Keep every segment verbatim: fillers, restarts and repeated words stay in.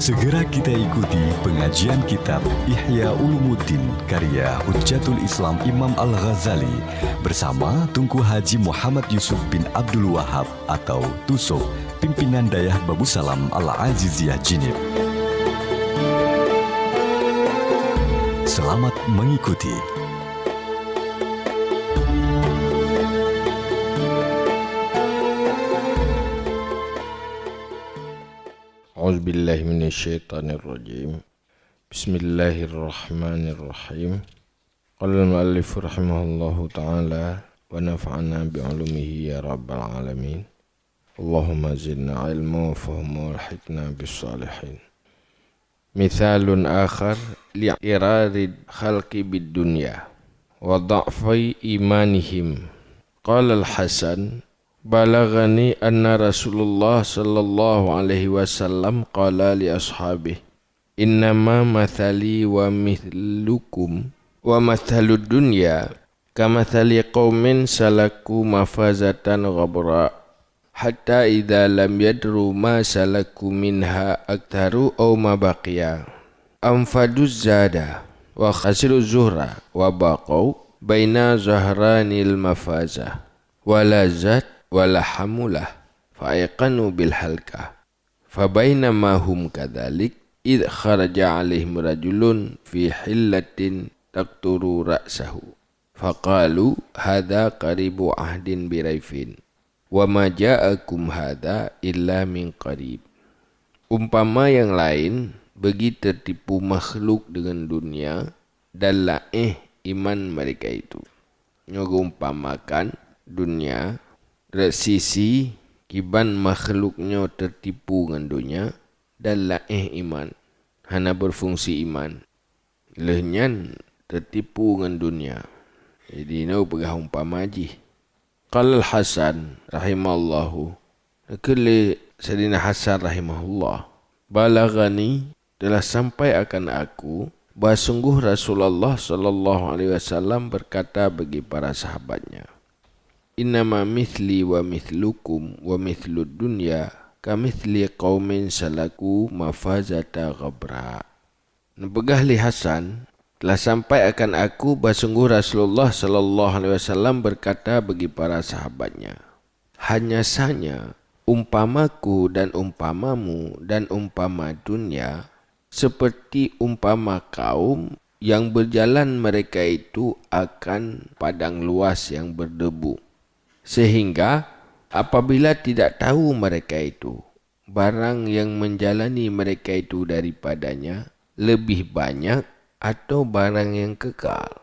Segera kita ikuti pengajian kitab Ihya Ulumuddin karya Hujjatul Islam Imam Al-Ghazali bersama Tunku Haji Muhammad Yusuf bin Abdul Wahab atau Tusok, pimpinan Dayah Babusalam Al-Aziziyah Jinib. Selamat mengikuti. أعوذ بالله من الشيطان الرجيم. بسم الله الرحمن الرحيم. قال المؤلف رحمه الله تعالى ونفعنا بعلومه يا رب العالمين. اللهم زدنا علما وفهما والحقنا بالصالحين. مثال آخر لإعراض الخلق بالدنيا وضعف إيمانهم. قال الحسن: بلغني أن رسول الله صلى الله عليه وسلم قال لأصحابه: إنما مثلي ومثلكم ومثل الدنيا كمثل قوم سلكوا مفازة غبراء حتى إذا لم يدروا ما سلكوا منها أكثروا أو ما بقي أنفدوا الزاد وخسروا الزهر وبقوا بين ظهراني المفازة ولا زاد ولا حمولة فأيقنوا بالهلكة. فبينما هم كذلك إذ خرج عليهم رجل في حلة تقطر رأسه فقالوا: هذا قريب عهد بريف وما جاءكم هذا إلا من قريب. Umpama nyang laén bagi teutipu makhluk deungon dunia dan laéh iman mereka itu. Nyoe geuumpamakan dunia, rot sisi kiban makhluk nyoe teutipu ngon dunia dan laéh iman, hana beufungsi iman. Lheueh nyan teutipu ngon dunia. Jadi, nyoe peugah umpama jih. Qala Al-Hasan rahimahullahu, geukheun lé Saidina Hasan rahimahullah, balaghani, telah sampai akan aku, bahwa sungguh Rasulullah sallallahu alaihi wasallam berkata bagi para sahabatnya, "Innama mithli wa mithlukum wa mithlud dunya kamithli qaumin salaku mafazata ghabra." Neupeugah lé Hasan, telah sampai akan aku bahwa sungguh Rasulullah sallallahu alaihi wasallam berkata bagi para sahabatnya, "Hanya saja umpamaku dan umpamamu dan umpama dunia seperti umpama kaum yang berjalan mereka itu akan padang luas yang berdebu. Sehingga apabila tidak tahu mereka itu, barang yang menjalani mereka itu daripadanya lebih banyak atau barang yang kekal.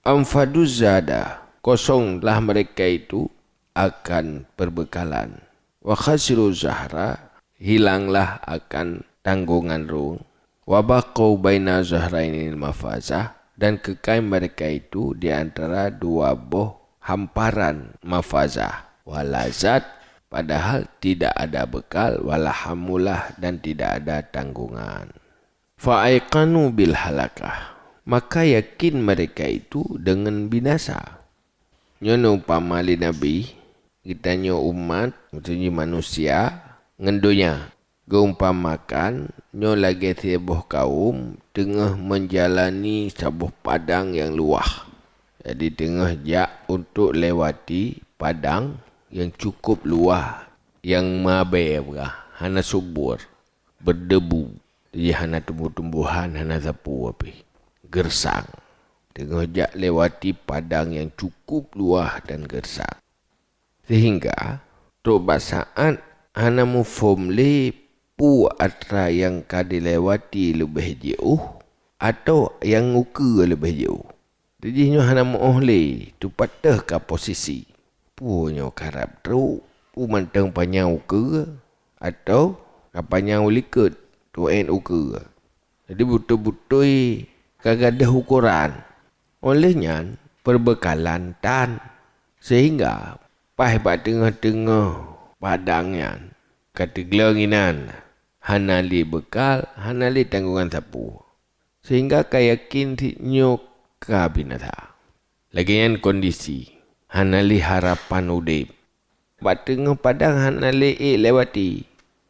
Anfaduz zada, kosonglah mereka itu akan perbekalan. Wa khasiru zahra, hilanglah akan tanggungan rhueng. Wa baqau baina zahrainil mafazah, dan kekal mereka itu di antara dua boh hamparan mafazah. Wala zad, padahal tidak ada bekal, wala hamulah, dan tidak ada tanggungan. Fa aiqanu bil halakah, maka yakin mereka itu dengan binasa." Nyoe neumpama lé Nabi, geutanyoe umat, maksudnya manusia, ngon donya. Geuumpamakan, nyoe lagée siboh kaum teungoh meujalani saboh padang nyang luwah. Jadi, teungoh jak untuk lewati padang nyang cukup luwah, nyang mabée peugah, hana subur, berdebu, jadi hana tumbuh-tumbuhan, hana sapeue pih, gersang. Teungoh jak lewati padang nyang cukup luwah dan gersang. Sehingga, trok bak saát hana muphom lé peue atra nyang ka dilewati leubeh jiôh, atawa nyang ukeue leubeh jiôh. Di jih nyoe hana meu'oh lé teupeuteuh ka posisi. Peue nyoe karab trok, peue mantong panyang ukeue, atawa ka panyang u likot, trok 'et ukeue. Jadi, beutôi-beutôi ka gadôh ukoran. Óh lheueh nyan, peubeukalan tan, sehingga paih bak teungoh-teungoh padang nyan ka teugleng inan, hana lé beukal, hana lé tanggongan sapeue, sehingga ka yakin sit nyoe ka binasa. Lagée nyan kondisi, hana lé harapan udeb. Bak teungoh padang hana lé ék lewati,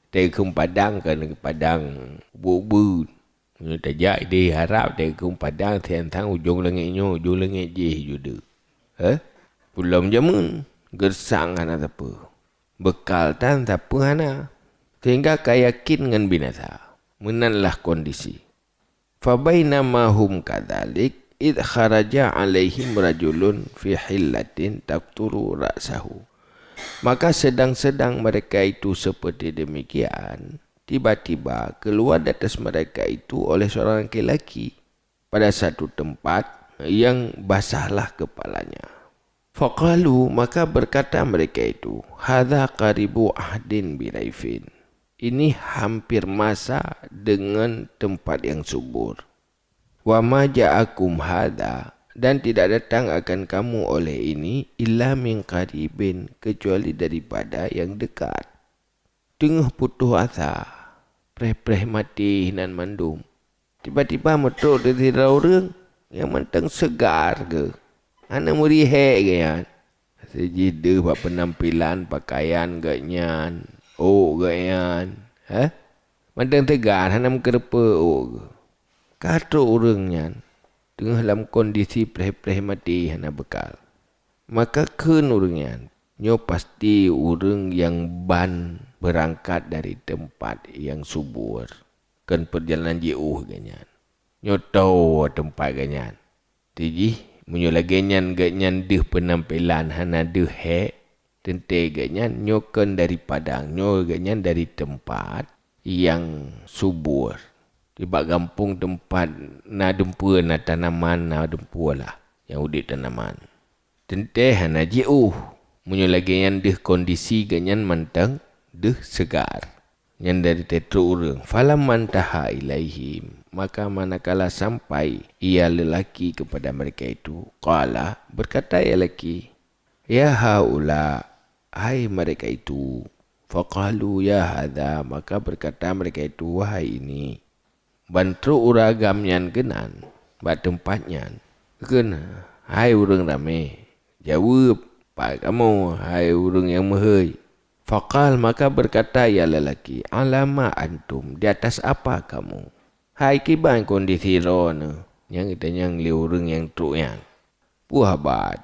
Teukeum padang keu padang ubeuet-ubeuet. Meunyoe tajak di Arab, teukeum padang, sian-sian ujong langét nyoe, ujong langét jih ju deuh. Eh? Peulom jameun, geusang hana sapeue. Beukal tan sapeue hana. Sehingga ka yakin ngon binasa. Meunanlah kondisi. Fabainama hum kadzalik, idz kharaja 'alaihim rajulun fi hillatin taqturu ra'sahu. Maka sedang-sedang mereka itu seperti demikian, tiba-tiba keluar di atas mereka itu oleh seorang laki-laki pada satu tempat yang basahlah kepalanya. Faqalu, maka berkata mereka itu, "Hadza qaribu ahdin bi raifin." Ini hampir masa dengan tempat yang subur. "Wa ma ja'akum hadza," dan tidak datang akan kamu oleh ini, "illa min qaribin," kecuali daripada yang dekat. Teungoh putôh asa, preh-preh maté nan mandum. Tiba-tiba meutrok di sidroe ureuëng nyang mantong seugar geuh, hana meuri hék geuh nyan. Sijih deuh bak peunampilan, pakaian geuh nyan, ôk geuh nyan, heh? Mantong seugar, hana meukeureupeue ôk geuh. Ka trok ureuëng nyan, teungoh lam kondisi preh-preh maté hana beukal. Maka kheun ureuëng nyan, "Nyoe pasti ureuëng nyang ban beurangkat dari teumpat nyang subur, kheun peurjalanan jiôh geuh nyan. Nyoe toh teumpat geuh nyan." Tijih, meunyoe lagée nyan geuh nyan deuh peunampilan hana deuh hék, teuntée geuh nyan nyoe kheun dari padang, nyoe geuh nyan dari teumpat nyang subur. Nibak gampông teumpat na dumpeue, na tanaman, na dumpeue lah nyang udeb tanaman. Teuntée hana jiôh, meunyoe lagée nyan deuh kondisi geuh nyan mantong deuh seugar. Nyan dari teutrok ureuëng. Falamman taha ilaihim, maka manakala sampai ia lelaki kepada mereka itu, qala, berkata ia laki, "Ya haula," hai mereka itu. Faqalu, "Ya hadza," maka berkata mereka itu, "Wahai ini." Ban trok ureuëng agam nyan keunan bak teumpat nyan, kheun, "Hai ureuëng ramé, jaweueb, pat kamoe, hai ureuëng nyang meuhôi?" Faqal, maka berkata ia lelaki, "Ala ma antum, di atas apa kamu?" Hai kiban kondisi droeneuh nyang geutanyong lé ureuëng nyang trok nyan. Peue haba?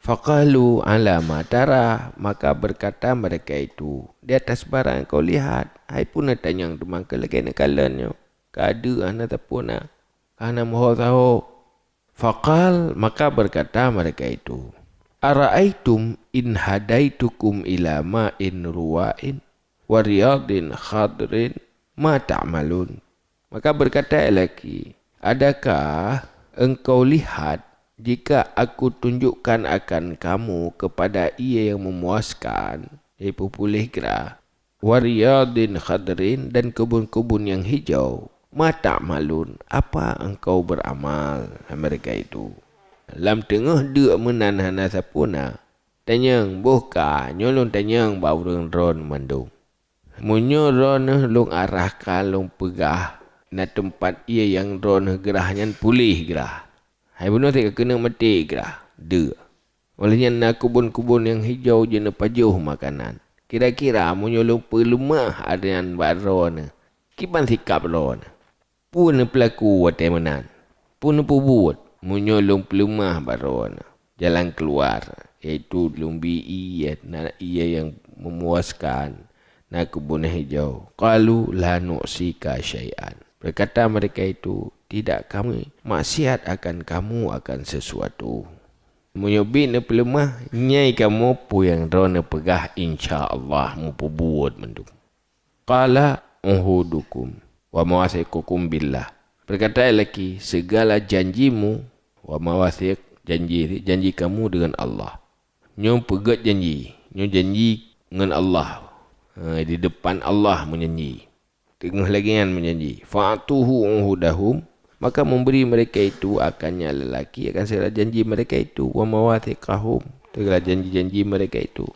Faqalu, "Ala ma tara," maka berkata mereka itu, "Di atas barang kau lihat." Hai pun neutanyong teuma keu lagée neukalon nyoe. Ka deuh hana sapeue na, ka hana meuho saho. Faqal, maka berkata mereka itu, "Ara'aitum in hadaitukum ila ma'in ruwa'in wa riyadin khadrin ma ta'malun?" Maka berkata lelaki, "Adakah engkau lihat jika aku tunjukkan akan kamu kepada ia yang memuaskan, yaitu puléh grah, wa riyadin khadrin, dan kebun-kebun yang hijau, ma ta'malun, apa engkau beramal?" Hai mereka itu, lam teungoh deuk meunan hana sapeue na, tanyong, "Boh ka nyoe lôn tanyong bak ureuëng droeneuh mandum. Meunyoe droeneuh lôn arahkan lôn peugah na teumpat ié nyang droeneuh grah nyan puléh grah, hai bunoe teuk ka keuneuk maté grah, deuk. Óh lheueh nyan na keubon-keubon nyang hijau jeuet neupajoh makanan. Kira-kira meunyoe lôn peuleumah adan bak droeneuh, kiban sikab droeneuh?" Peue neupeulaku watée meunan? Peue neupeubuet meunyoe lôn peuleumah bak droeneuh? Jalan keuluar, yaitu lôn bi ié, na ié nyang meumuaskan, na keubon hijau. Qalu la nu'sika syai'an. Berkata mereka itu, "Tidak kami maksiat akan kamu akan sesuatu." Meunyoe bi neupeuleumah, nyai kamoe peue nyang droeneuh peugah, insya Allah meupeubuet mandum. Qala uhudukum wa mawathiqukum billah. Berkata lagi, segala janjimu, wa mawathiq, janji, janji kamu dengan Allah. Nyoe peugét janji, nyoe janji ngon Allah. Ha, di depan Allah meujanji. Teungoh lagée nyan meujanji. Fa'tuhu uhudahum, maka memberi mereka itu akan nyan lelaki akan segala janji mereka itu, wa mawathiqahum, segala janji-janji mereka itu.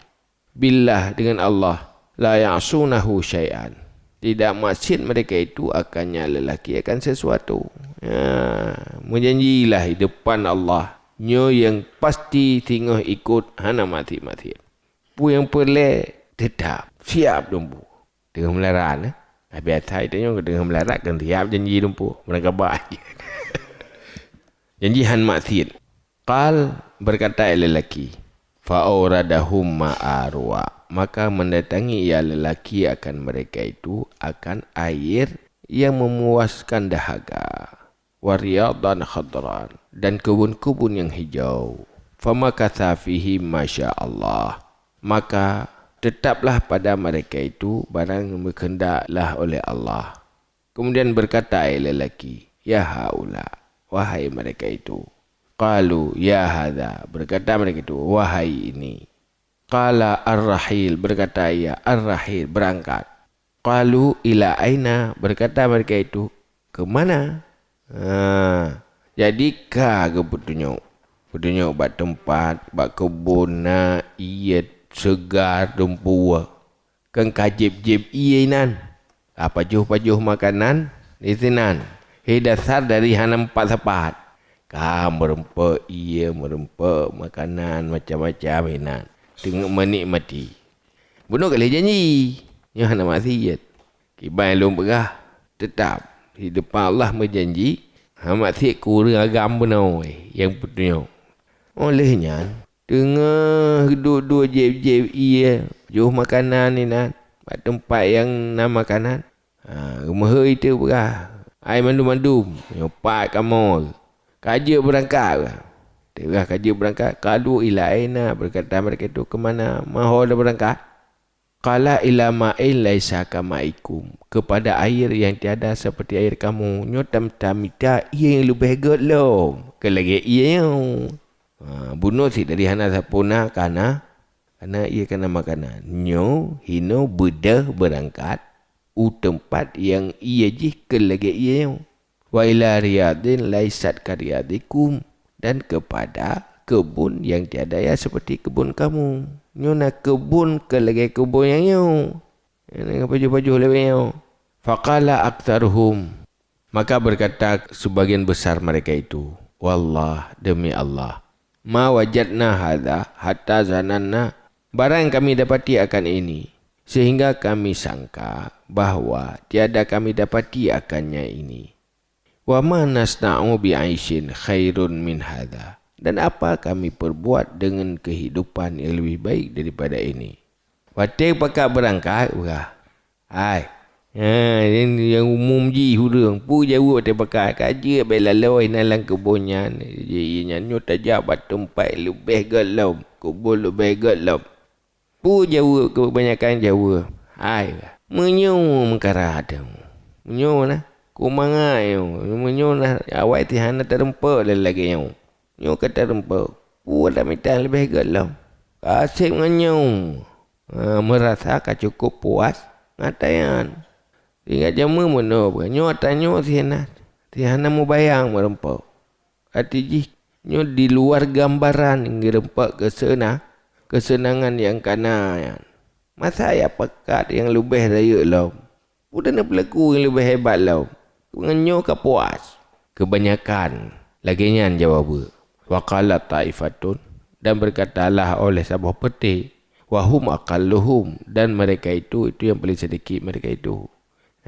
Billah, dengan Allah, la ya'sunahu syai'an. Tidak maksiat mereka itu akan nyan lelaki akan sesuatu. Ya, meujanjilah di depan Allah, nyoe nyang pasti singoh ikot hana maksiat-maksiat. Peue nyang peureulée, teutap siab lom bu. Teungoh meularat, eh. Biasa tanyoe teungoh meularat kan siap janji lumpoh. Meurangkabak. Janji han maksiet. Qal, berkata ia lelaki, fa auradahum ma'a ruwa, maka mendatangi ia lelaki akan mereka itu akan air yang memuaskan dahaga, wa riyadan khadran, dan kebun-kebun yang hijau. Famakatha fihim masya Allah, maka tetaplah pada mereka itu barang yang dikehendaklah oleh Allah. Kemudian berkata ia lelaki, "Ya haula, wahai mereka itu." Qalu, "Ya hadza," berkata mereka itu, "Wahai ini." Qala, "Ar-rahil," berkata ia, "Ar-rahil, berangkat." Qalu, "Ila aina," berkata mereka itu, "Ke mana?" Ha, jadi ka geupeutunyok. Peutunyok bak teumpat, bak keubon na ié seugar dumpeue. Kan ka jieb-jieb ié inan. Ka pajoh-pajoh makanan disinan. Hei dasar dari hana meupat sapat. Ka meurumpok ié, meurumpok makanan macam-macam inan. Teungoh meunikmati. Bunoe ka lheueh janji. Nyoe hana maksiet. Kiban lôn peugah, teutap di depan Allah meujanji, hana maksiet keu ureuëng agam bunoe nyang peutunyok. Óh lheueh nyan, teungoh duek-duek jieb-jieb ié, jiôh makanan inan bak teumpat nyang na makanan. Ha, geumeuhôi teuh peugah, "Hai mandum-mandum, nyoe pat kamoe. Ka jeuet beurangkat." Teuh peugah ka jeuet beurangkat, "Qalu ila aina," berkata mereka itu, "Ke mana?" "Ma ho tabeurangkat?" Qala, "Ila ma'in laisa kamaikum," kepada air yang tiada seperti air kamu. Nyoe tam-, tamita ié nyang leubeh gét lom keu lagée ié nyoe. Ha, bunoe cit dari hana sapeue na ka na, ka na ié ka na makanan. Nyoe hinoe beudôh beurangkat u teumpat nyang ié jih keu lagée ié nyoe. "Wa ila riyadin laisat kariyadikum," dan kepada kebun yang tiada ya seperti kebun kamu. Nyoe na kebun keu lagée kebun nyang nyoe. Nyang na pajoh-pajoh lagée nyoe. Faqala aktsaruhum, maka berkata sebagian besar mereka itu, "Wallah, demi Allah, ma wajadna hadza hatta zananna, barang kami dapati akan ini, sehingga kami sangka bahwa tiada kami dapati akannya ini. Wa ma nasna'u bi aisyin khairun min hadza, dan apa kami perbuat dengan kehidupan yang lebih baik daripada ini?" Watée pakat beurangkat, peugah, "Hai, ha, nyang, nyang umum jih ureuëng, peue jaweueb watée pakat, ka jeuet bék laloe inan lam keubon nyan, jih nyan nyoe tajak bak teumpat leubeh gét lom, keubon leubeh gét lom." Peue jaweueb keubanyakan jaweueb, "Hai, meunyoe meukarat, meunyoe na, keu mangat nyoe, meunyoe na awai teuh hana tarumpok lagée nyoe. Nyoe ka tarumpok, peue tamita leubeh gét lom. Ka seb ngon nyoe." Ha, meurasa ka cukup puas ngon ata nyan. Ingat jameun meunoe, nyoe ata nyoe sih na, sih hana mubayang meurumpok. Até jih nyoe di luar gambaran nyang geurumpok keuseuna-, keuseunangan nyang ka na nyan. Masa ya pakat nyang leubeh rayeuk lom? Peue na peulaku nyang leubeh hebat lom? Ngon nyoe ka puas. Keubanyakan lagée nyan jaweueb. Wa qalat taifatun, dan berkatalah oleh saboh peuté, wa hum aqalluhum, dan mereka itu, itu yang paling sedikit mereka itu.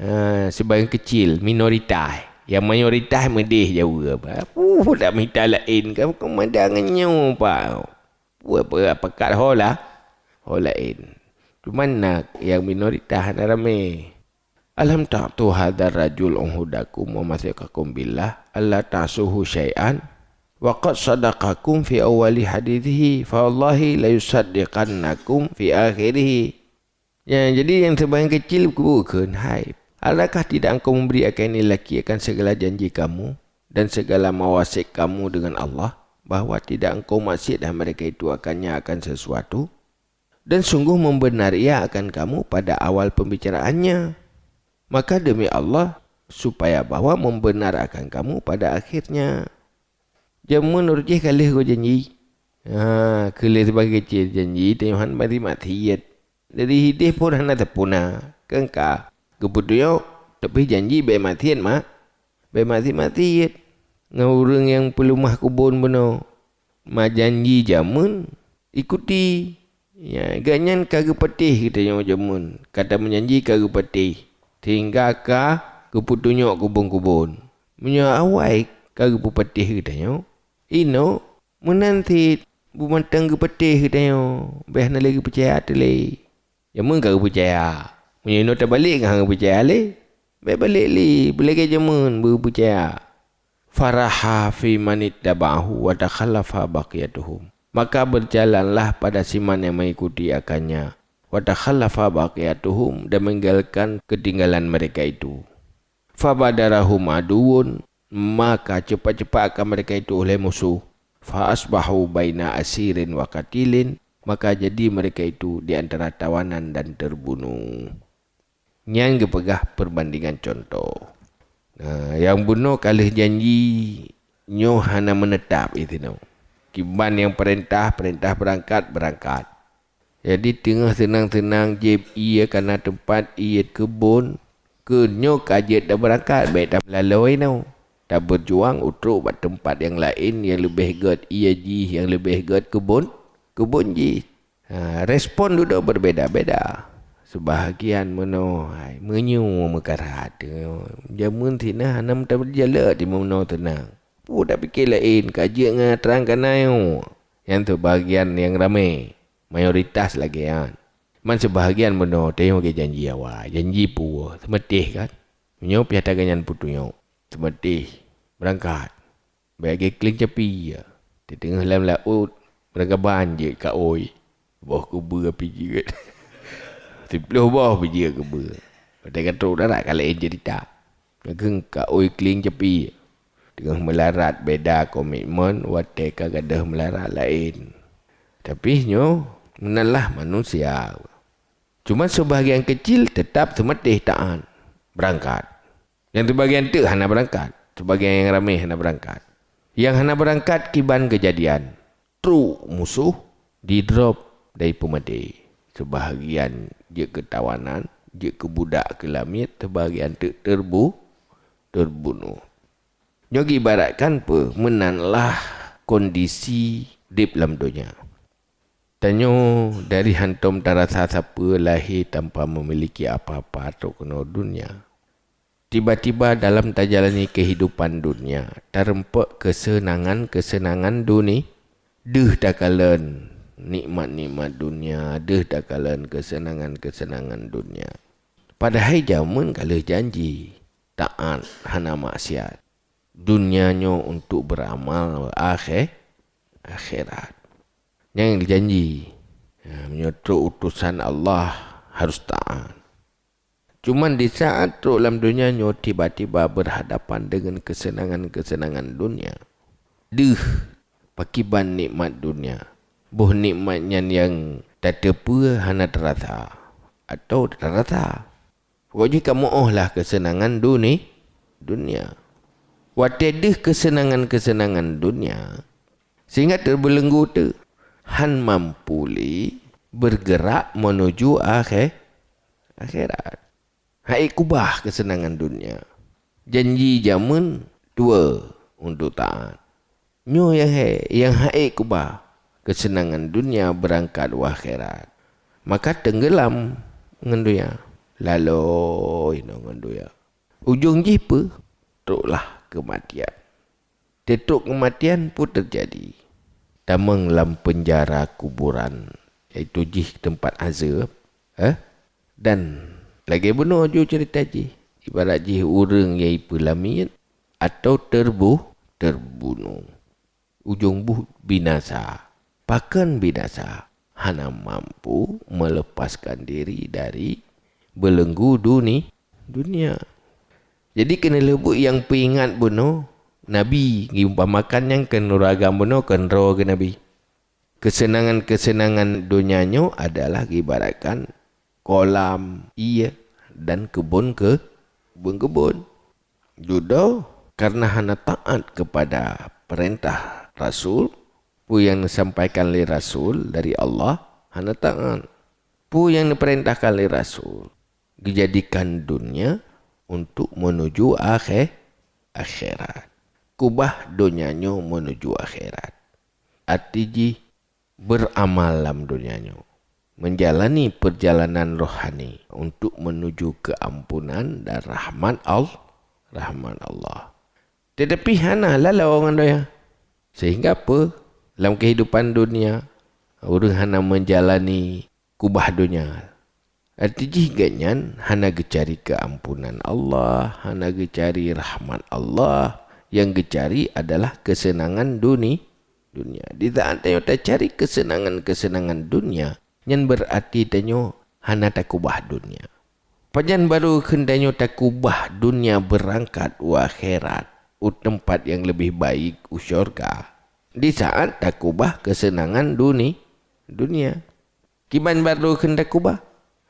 Ha, sebagian kecil, minoritas. Yang mayoritas meudeh jaweueb. Puh, dak mita laén ka, keumadang nyoe, Pak. Peue, peue, pakat ho lah, ho laén. Cuman na yang minoritas hana ramé. "Alam ta'tu hadzar rajul uhudakum wa mathiqakum billah alla ta'suhu syai'an? Wa qad sadaqakum fi awwali hadithihi, fa wallahi la yusaddiqannakum fi akhirihi." Ya, jadi yang sebagian kecil kukheun, "Hai, adakah tidak engkau memberi akan ini laki akan segala janji kamu dan segala mawasik kamu dengan Allah, bahwa tidak engkau maksiat dan mereka itu akannya akan sesuatu? Dan sungguh membenar ia akan kamu pada awal pembicaraannya. Maka demi Allah, supaya bahwa membenar akan kamu pada akhirnya." Jameun ureuëng jih ka lheueh geujanji. Ha, keu lheueh sebagai cit janji, teungoh han maté-maté. Dari hideh pun hana teupuna. Kan ka geupeutuyok, tapi janji bék maté mak. Bék maté-maté. Ngon ureuëng nyang peuleumah keubon bunoe. Ma janji jameun, ikuti. Ya, gobnyan ka geupatéh geutanyoe jameun, ka tameujanji ka geupatéh, sehingga ka geupeutunyok keubon-keubon. Meunyoe awai ka geupeupatéh geutanyoe, inoe meunan cit beumantong geupatéh geutanyoe, bèk hana lé geupeucaya teuh lé. Jameun ka geupeucaya. Meunyoe inoe tabalek ngon hana geupeucaya lé, bèk balek lé, beulagèe jameun beupeucaya. Faraha fi manittaba'ahu wa takhallafa baqiyatuhum. Maka berjalanlah pada siman yang mengikuti akannya, wa takhallafa baqiyatuhum, dan meninggalkan ketinggalan mereka itu. Fabadarahum aduwwun, maka cepat-cepat akan mereka itu oleh musuh. Fa asbahu baina asirin wa qatilin, maka jadi mereka itu di antara tawanan dan terbunuh. Nyan geupeugah peubandingan cuntoh. Nah, nyang bunoe ka lheueh janji nyoe hana meuneutab di sinoe. Kiban nyang peurintah, peurintah beurangkat, beurangkat. Jadi teungoh seunang-seunang jieb ié kana teumpat ié keubon, keu nyoe ka jeuet tabeurangkat, bèk tameulalôi inoe. Tabeujuang u trok bak teumpat nyang laén nyang leubeh gèt ié jih, nyang leubeh gèt keubon, keubon jih. Ha, respon dudoe berbeda-beda. Sebahagian meunoe, hai, meunyoe meukarat, jameun sinan hana meutabeujalan di meunoe teunang. Peue tapike laén ka jeuet ngon atra kana nyoe. Nyan sebahagian nyang ramé, mayoritas lagèe nyan. Man sebahagian meunoe tanyoe lagèe janji awai, janji peue, seumeuteh kan. Meunyoe pih atra gobnyan peutunyok, seumeuteh, beurangkat. Bèk lagèe keulieng capi, ya. Di teungoh lam laôt, meuragaban jeuet kaôi. Boh keubeue pih jeuet. Siplôh boh pih jeuet keubeue. Watèe ka trok darat ka laén ceurita. Nyan keuh kaôi keulieng capi. Teungoh meularat beda komitmen, watèe ka gadôh meularat laén. Tapi nyoe, meunan lah manusia. Cuma sebahagian kecil tetap seumeuteh taát, beurangkat. Nyang sebahagian teuk hana beurangkat, sebahagian nyang ramé hana beurangkat. Nyang hana beurangkat kiban keujadian, trok musoh, didrop dari peumaté. Sebahagian jeuet keu tawanan, jeuet keu budak keu lamiet, sebahagian teuk teurbu-, teurbunoh. Nyoe geuibaratkan peue? Meunan lah kondisi udép lam donya. Tanyoe dari hantom tarasa sapeue lahé tanpa memiliki apa-apa trok keunoe donya. Tiba-tiba dalam tajalani kehidupan donya, tareumpok keuseunangan-keuseunangan duni-, deuh takalon nikmat-nikmat donya, deuh takalon keuseunangan-keuseunangan donya. Padahai jameun ka lheueh janji, taát hana maksiat. Donya nyoe untuk beuramal akhé-, akhirat. Nyang janji, ya, meunyoe trok utosan Allah harus taát. Cuman di saat trok lam donya nyoe tiba-tiba berhadapan dengan kesenangan-kesenangan dunia. Deuh, pakiban nikmat dunia. Boh nikmat nyan nyang tateupeue hana tarasa, atau tarasa. Pokok jih ka meu'oh lah keuseunangan duni-, dunia. Watée deuh keuseunangan-keuseunangan dunia, sehingga teubeuleunggu teuk, han mampu lé beurgeurak meunuju akhé-, akhirat. Ha'ék kubah keuseunangan dunia. Janji jameun tuwoe untuk taát. Nyoe nyang hé, nyang ha'ék kubah keuseunangan dunia beurangkat u akhirat. Maka teunggeulam ngon dunia, lalôi ngon dunia. Ujong jih peue? Troklah keumatian. Teutrok keumatian peue teujadi? Tamong lam peunjara kuburan, yaitu jih teumpat azeueb, eh? Dan lagée bunoe ju ceurita jih, ibarat jih ureuëng nyang ipeulamiet atau teurbuh-, teurbunoe. Ujong buet binasa. Pakon binasa? Hana mampu meuleupaskan diri dari beulenggu duni-, dunia. Jadi, keuneulheueh buet nyang peuingat bunoe, Nabi geuumpamakan nyang keu nuragam bunoe keu droe geuh Nabi. Keuseunangan-keuseunangan donya nyoe adalah geuibaratkan kolam, ié, dan keubon keu-, keubon-keubon. Dudoe karena hana taát keupada peurintah Rasul, peue nyang neusampaikan lé Rasul dari Allah, hana taát. Peue nyang neupeurintahkan lé Rasul, geujadikan dunia untuk meunuju akhé-, akhirat. Kubah donya nyoe meunuju akhirat. Arti jih, beuramal lam donya nyoe. menjalani perjalanan rohani untuk menuju keampunan dan rahmat Al-, rahmat Allah. Tetapi hana lalo ngon donya. Sehingga apa? Lam kehidupan dunia, ureuëng hana menjalani kubah donya. Arti jih gobnyan hana geucari keampunan Allah, hana geucari rahmat Allah. Nyang geucari adalah keuseunangan duni-, dunia. Di saat tanyoe tacari keuseunangan-keuseunangan dunia, nyan beurati tanyoe hana takubah dunia. Pajan barô kheun tanyoe takubah dunia beurangkat u akhirat, u teumpat nyang leubeh baik, u syurga, di saat takubah keuseunangan duni-, dunia. Kiban barô kheun takubah?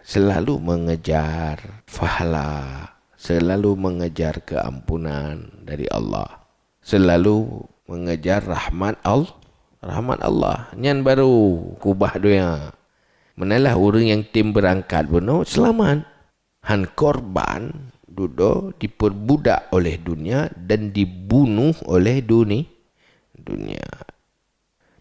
Seulalu meungejar pahala, seulalu meungejar keuampunan dari Allah, seulalu meungejar rahmat Al-, rahmat Allah. Nyan barô kubah donya. Meunalah ureuëng nyang tem beurangkat bunoe seulamat. Han korban dudoe dipeurbudak oleh dunia dan dibunoh oleh duni-, dunia.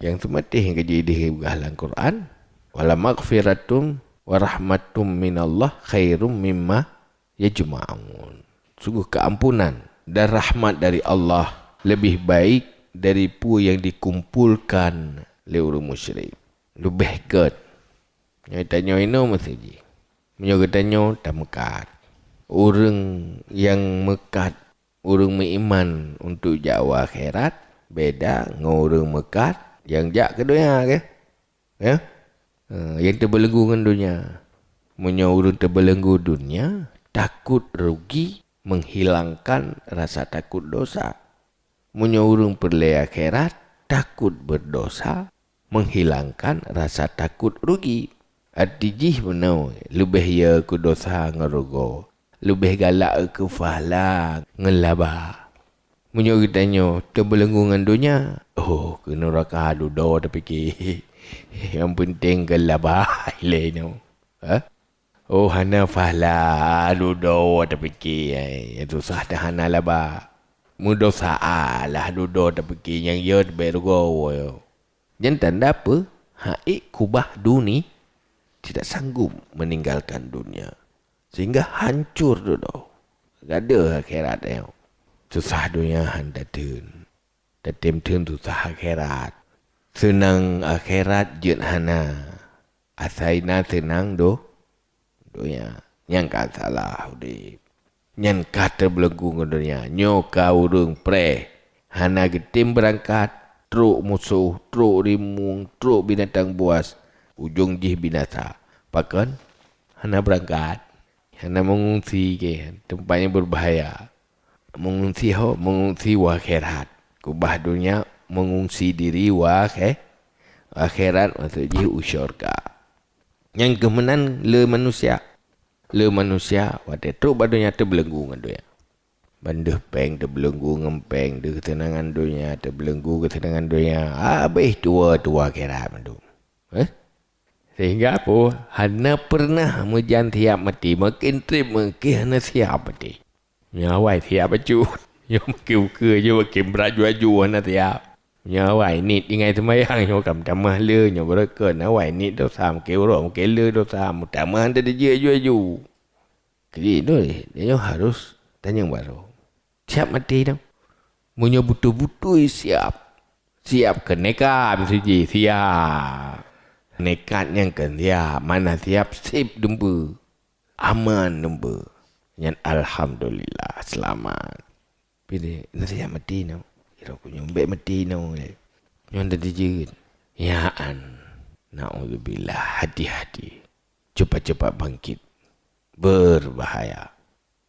Nyang seumatéh nyang ka jipeugah lam Quran, "Wala maghfiratum wa rahmatum minallah khairum mimma yajma'un." Sungguh keampunan dan rahmat dari Allah leubeh baik dari peue nyang dikumpolkan lé ureuëng musyrik. Leubeh gét. Nyoe tanyoe inoe meuseujih. Meunyoe geutanyoe tameukat, ureuëng nyang meukat ureuëng meuiman untuk jak u akhirat, beda ngon ureuëng meukat nyang jak keu donya, keu? Ya? Eh, nyang teubeulenggu ngon donya. Meunyoe ureuëng teubeulenggu donya, takot rugi, menghilangkan rasa takot dosa. Meunyoe ureuëng peureulée akhirat, takot berdosa, menghilangkan rasa takot rugi. Arti jih meunoe, leubeh ye keu dosa ngon rugoe, leubeh galak keu pahala ngon laba. Meunyoe geutanyoe teubeulenggu ngon donya, oh, keu nuraka dudoe tapike. Nyang peunteng keu laba ilée nyoe. Ha? Oh, hana pahala dudoe tapike, ai, nyang susah teuh hana laba. Meudosa lah dudoe tapike, nyang ye teubek rugoe. Nyan tanda peue? Haiek kubah duni tidak sanggup meninggalkan dunia, sehingga hancur dudoe. Gadeuh akhirat nyoe. Susah donya han tateun. Tatem-tem susah akhirat. Seunang akhirat jeuet hana. Asai na seunang do-, donya. Nyang ka salah udeb. Nyan ka teubelenggu ngon donya. Nyoe ka ureuëng preh. Hana geutem beurangkat. Trok musoh, trok rimueng, trok binatang buas. Ujong jih binasa. Pakon? Hana beurangkat. Hana meungungsi ke teumpat nyang beubahaya. Meungungsi ho, meungungsi u akhirat. Kubah donya meungungsi diri u akhe-, akhirat, maksud jih u syurga. Nyang keuh meunan le manusia. Le manusia watée trok bak donya teubelenggu ngon donya. Bandeuh péng teubelenggu ngon péng, deuh keuseunangan donya teubelenggu keuseunangan donya, habéh tuwoe-tuwoe akhirat mandum. Eh? Sehingga apa? Hana pernah meujan siap maté, makin treb makin hana siap maté. Nyoe awai siap bacut. Nyoe makin ukeue, nyoe makin brat ju-aju hana siap. Nyoe awai niet tinggai seumayang, nyoe ka meutamah le, nyoe beureukat, awai niet dosa, makin uroe makin le dosa, meutamah hana teujeuet ju-aju. Jadi, nyoe harus tanyong barô. Siap maté nyoe. Meunyoe beutôi-beutôi siap, siap keu nekat, meusuji siap. Nekat nyang keu siap, mana siap, sép dumpeue. Aman dumpeue. Nyan alhamdulillah, seulamat. Pih na siap maté nyoe. Kira ku nyoe bék maté nyoe lé. Nyoe dah dijeuet. Ya an. Naudzubillah, hati-hati. Cepat-cepat bangkit. Berbahaya.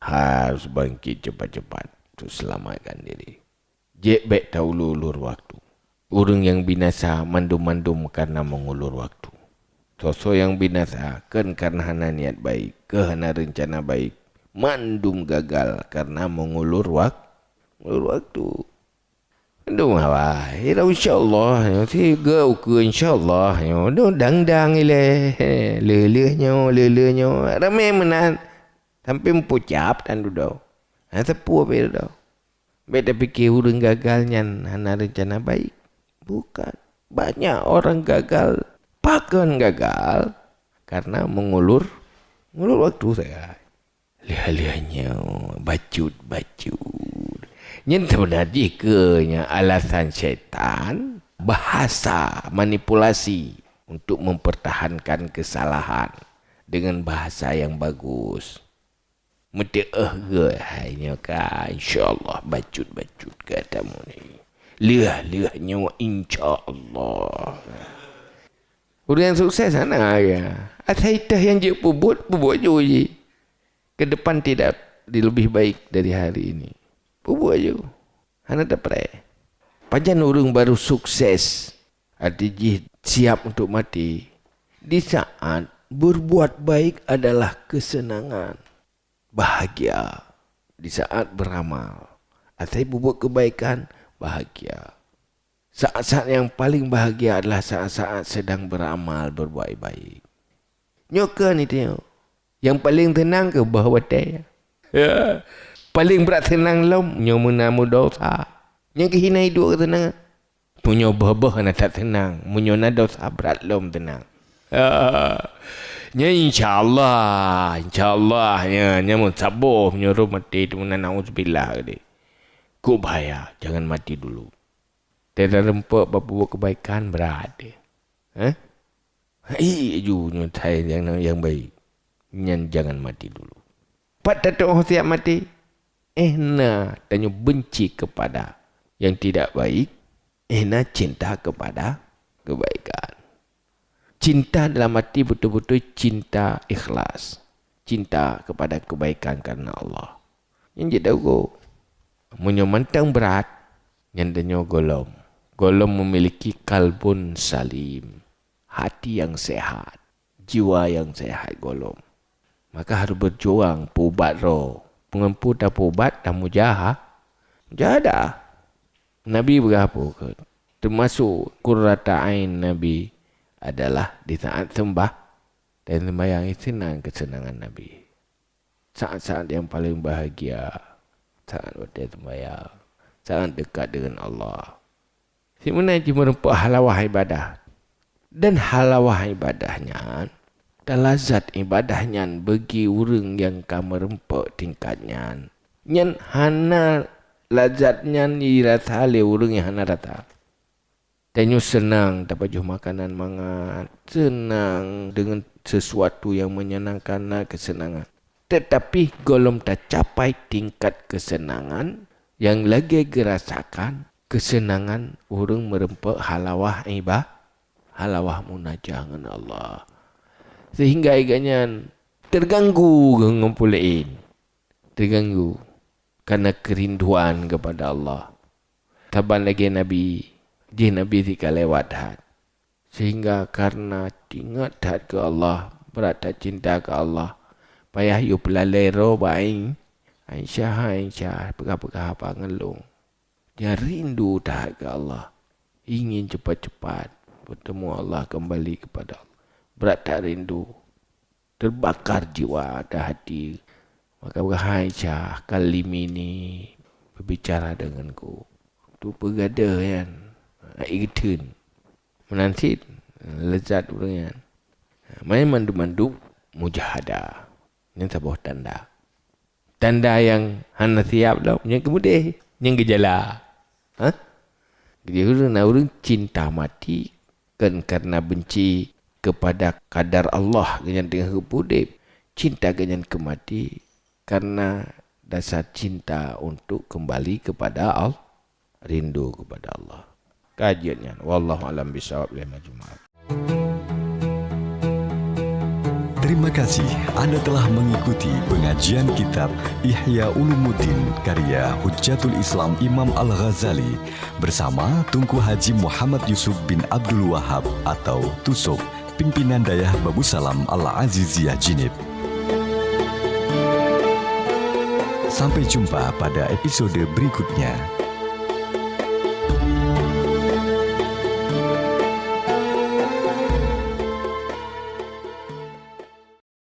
Harus bangkit cepat-cepat untuk selamatkan diri. Jeuet bék taulur-ulur waktu. Ureuëng nyang binasa mandum-mandum kareuna meungulur waktu. Soe-soe nyang binasa kon kareuna hana niat baik, keu hana reuncana baik, mandum gagal kareuna meungulur wak-, meungulur waktu. Mandum awai, ira insyaallah, nyoe siga ukeue insyaallah, nyoe dang-dang ilée, leuh-leuh nyoe, leuh-leuh nyoe, ramé meunan, sampai meupucap tan dudoe. Hana teupeu pih dudoe. Bék tapike ureuëng gagal nyan hana reuncana baik. Bukan. Banyak orang gagal. Pakon gagal? Karena mengulur, mengulur waktu sagai. Lheueh-lheueh nyoe, bacut-bacut. Nyan sebenarnya jih keuh nyan alasan syaitan, bahasa manipulasi untuk mempertahankan kesalahan dengan bahasa yang bagus. Meuteu'oh geuh, hai nyoe ka, insya Allah, bacut-bacut ka tamuni. Lheueh-lheueh nyoe, insya Allah. Ureuëng nyang sukses hana ya. Asai teuh nyang jeuet peubuet, peubuet ju jih. Ke depan tidak lebih baik dari hari ini. Peubuet ju. Hana tapreh. Pajan ureuëng baru sukses, arti jih siap untuk mati, di saat berbuat baik adalah kesenangan, bahagia. Di saat beramal, asai peubuet kebaikan, bahagia. Saat-saat yang paling bahagia adalah saat-saat sedang beramal, berbuat baik. Nyoe keuh ni teuh. Nyang paleng teunang keuh boh watée. Ya. Paleng brat teunang lom nyoe meunan meudosa. Nyang keuh hina iduek keuh teunang. Meunyoe boh-boh na that teunang, meunyoe na dosa brat lom teunang. Ya. Nyoe insya Allah, insya Allah, ya, nyoe meusaboh meunyoe roh maté teuma na nauzubillah geude. Kok bahaya, jangan mati dulu. Teurimong bak peubuet kebaikan brat deh. Hah? Hai aju nyoe thai nyang, nyang baik. Nyan jangan mati dulu. Pat tateu'oh siap maté? Eh na tanyoe benci kepada yang tidak baik, eh na cinta kepada kebaikan. Cinta dalam arti betul-betul cinta ikhlas. Cinta kepada kebaikan karena Allah. Nyang jeuet dagoe. Meunyoe mantong brat, nyan tanyoe gohlom. Gohlom memiliki kalbun salim, hati yang sehat, jiwa yang sehat gohlom. Maka harus berjuang peuubat droe. Ngon peue tapeuubat? Tamujaha-, mujahadah. Nabi peugah peue kheun? Termasuk qurrata ain Nabi adalah di saat sembah dan sembahyang, itu nan kesenangan Nabi. Saat-saat yang paling bahagia, saat watée sembahyang, saat dekat dengan Allah. Simunan jih meureumpok halawah ibadah. Dan halawah ibadah nyan, talazat ibadah nyan bagi ureuëng nyang ka meureumpok tingkat nyan, nyan hana lazat nyan jirasa lé ureuëng nyang hana rasa. Tanyoe seunang tapajoh makanan mangat, seunang deungon sesuatu nyang menyenangkan, na keuseunangan. Teutapi gohlom tacapai tingkat keuseunangan nyang lagée geurasakan keuseunangan ureuëng meureumpok halawah iba-, halawah munajah ngon Allah. Sehingga iga nyan teuganggu ngon peue laén. Teuganggu karena keurinduan keupada Allah. Saban lagée Nabi, jih Nabi sika lewat that. Sehingga karena ingat that keu Allah, brat that cinta keu Allah, payah yue peulalée droe bak Ain-, Aisyah, "Hai Aisyah, peugah-peugah haba ngon lôn." Dia rindu that keu Allah, ingin cepat-cepat bertemu Allah, kembali kepada Allah. Brat that rindu. Terbakar jiwa dan hati. Maka peugah, "Hai Aisyah, kalimini, berbicara denganku." Tu peugadeuh nyan, ai geutheun. Meunan cit leuzat ureuëng nyan. Main mandum-mandum mujahadah. Nyan saboh tanda. Tanda nyang hana siab lom, nyang keumudeh, nyang geujala. Hah? Jadi ureuëng na ureuëng cinta mati, kon karena benci kepada qadar Allah geuhnyan teungoh geupeuudeb, cinta geuhnyan keu maté karena dasar cinta untuk kembali kepada Allah, rindu kepada Allah. Ka jeuet nyan. Wallahu a'lam bishawab. Lima Jumat. Terima kasih Anda telah mengikuti pengajian kitab Ihya Ulumuddin karya Hujjatul Islam Imam Al-Ghazali bersama Tunku Haji Muhammad Yusuf bin Abdul Wahab atau Tusok, pimpinan Dayah Babusalam Al-Aziziyah Jinib. Sampai jumpa pada episode berikutnya.